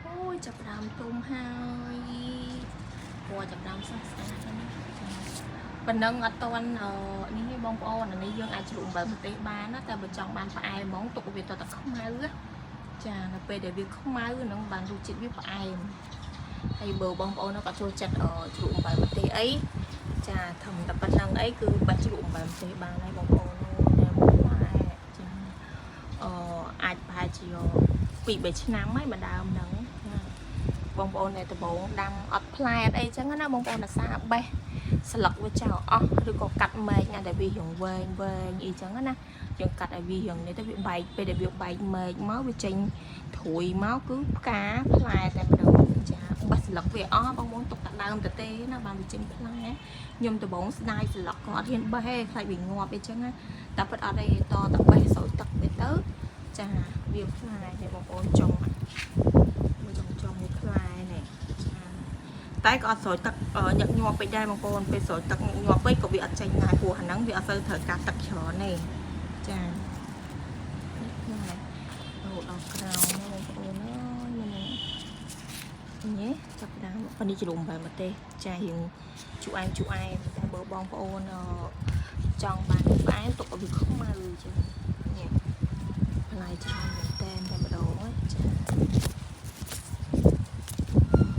អូយចាប់ផ្ដើមទុំហើយពណ៌ចាប់ផ្ដើមស្រស់ស្អាតហើយណាចាប៉ុណ្ណឹងអត់តន់អឺនេះទេបងប្អូនអានេះយើងអាចជ្រក់អំបិលម្ទេសបានណាតែបើចង់បានផ្អែមហ្មងទុកវាតតែខ្មៅណាចានៅពេលដែលវាខ្មៅហ្នឹងបានរសជាតិវាផ្អែមហើយបើបងប្អូនក៏ចូលចិត្តអឺជ្រក់អំបិលម្ទេសអីចាធំតែប៉ុណ្ណឹងអីគឺបាច់ជ្រក់អំបិលម្ទេសបានហើយបងប្អូនតែផ្លែចាអឺអាចប្រហែលជា2 3ឆ្នាំហើយម្ដើមហ្នឹងចាបងប្អូនដែលដំបងដាំអត់ផ្លែអត់អីចឹងណាបងប្អូនអាសាបេះស្លឹកវាចោលអស់ឬក៏កាត់មែកណាដែលវារៀងវែងវែងអីចឹងណាយើងកាត់ឲ្យវារៀងនេះទៅវាបែកពេលដែលវាបែកមែកមកវាចេញត្រួយមកគឺផ្កាផ្លែតែម្ដងចាបេះស្លឹកវាអស់បងប្អូនទុកតែដើមទៅទេណាបានវាចេញផ្លែខ្ញុំដំបងស្ដាយស្លឹកក៏អត់ហ៊ានបេះទេខ្លាចវាងាប់អីចឹងណាតែពិតអត់ទេតតែបេះស្រោចទឹកវាទៅចាវាផ្លែនេះបងប្អូនចុងមួយចុងចុងវាផ្លែនេះចាតែក៏អត់ស្រោចទឹកញឹកញាប់ពេកដែរបងប្អូនពេលស្រោចទឹកញឹកញាប់ពេកក៏វាអត់ចេញដែរព្រោះអាហ្នឹងវាអត់សូវត្រូវការទឹកច្រើនទេចានេះផ្លែរហូតដល់ក្រោមណាបងប្អូនអើយមើលនេះនេះចាប់ផ្ដើមប៉នេះជ្រុំបែបម្ទេសចារៀងជូរអែមជូរអែមតែបើបងប្អូនចង់បានផ្អែមទុកឲ្យវាខ្មៅចឹងនេះផ្លែច្រើន